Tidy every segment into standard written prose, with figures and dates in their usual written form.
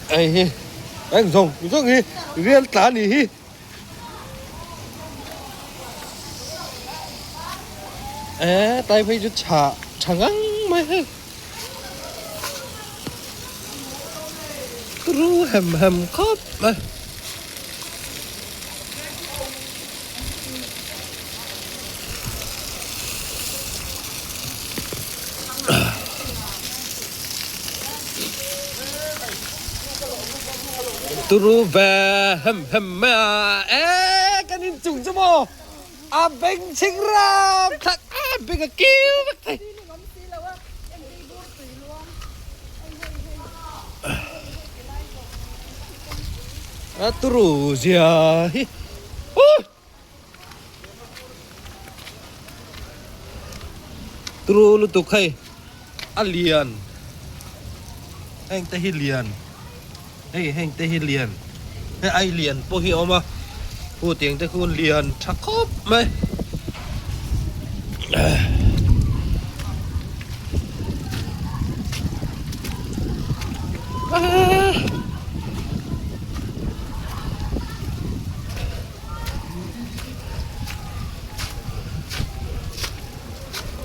Hei hi eng zawng zawng hi rial tla a nih hi. Eee tlai phei chu chha tha ngang mai hei turu hem hem khawp mai. Turu ve hem hem mai a e kan in chung chu maw a beng chhing ram thlak a beng a kiu vek thei. A turu zia hi. Turu lutuk hei a lian heng te hi lian hei heng te hi lian hei ai lian pawh hi a awm a hu tiang te khu lian tha khawp mai.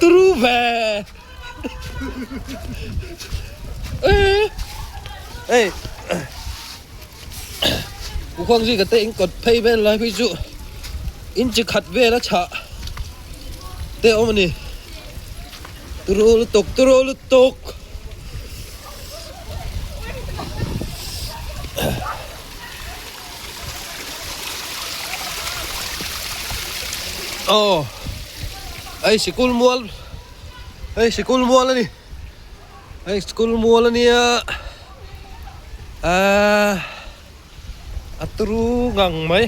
Turu ve. Ê. Ku khuang zui ka te in kawt phei vel lai phei chu in chi khat vel a chhah te a awm a ni. Turu lutuk turu lutuk. Aw hei sikul mual hei sikul mual a ni hei sikul mual a nia ahh a turu ngang mai.